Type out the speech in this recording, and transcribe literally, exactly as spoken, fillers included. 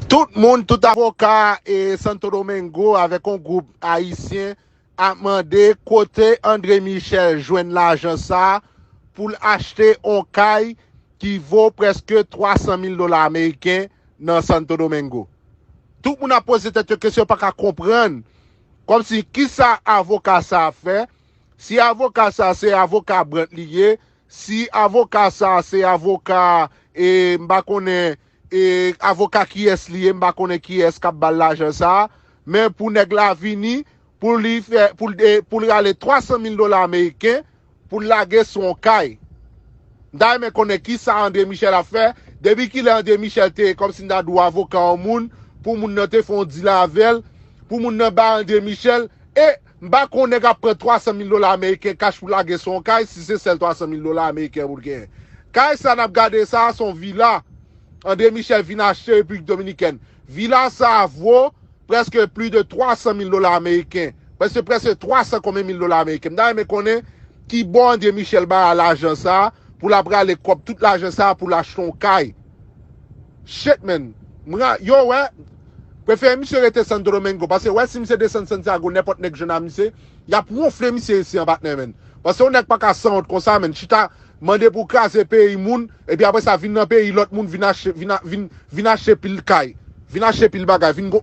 Tout moun, tout avoka e Santo Domingo avèk yon gwoup ayisyen ap mande kote André Michel jwenn lajan sa a pou l achte yon kay ki vo prèske twa san mil dola ameriken nan Santo Domingo. Tout moun ap poze tèt yo kesyon, yo pa ka konprann. Kòmsi, kisa avoka sa a fè? Si avoka sa a se avoka Brandt li ye, si avoka sa a se avoka, e, m pa konnen, e, avoka kiyès li ye, m pa konnen kiyès k ap ba l lajan sa a, men pou nèg la vini, pou li fè, pou l, e, pou l rale twa san mil dola ameriken, pou l lage sou yon kay. M ta renmen konnen kisa André Michel ap fè. Depi kilè André Michel te, kòmsi m ta di w, avoka yon moun, pou moun nan te fè yon deal avè l, pou moun nan ba André Michel, e m pa konnen nèg ap pran twa san mil dola ameriken kach pou lage sou yon kay, si se sèl twa san mil dola ameriken pou l genyen. Kay sa n ap gade sa a, se yon vila André Michel vin achte Repiblik Dominikèn. Vila sa a vo prèske plis de twa san mil dola ameriken. Prèske, prèske twa san konbyen mil dola ameriken. M ta renmen konnen ki bò André Michel bay lajan sa a pou l ap rale kòb tout lajan sa a pou l achte yon kay. Shit, man. Mwen, yo, wè, prefere misye rete Santo Domingo. Paske, wè, si misye desann Santiago, nenpòt nèg jwenn a misye, y ap wonfle misye isi an, patnè, man. Paske yon nèg pa ka sanwont konsa, man. Chita, mande pou kraze peyi moun, epi apre sa, vin nan peyi lòt moun, vin achte, vin, a- vin, vin achte pil kay, vin achte pil bagay, vin go.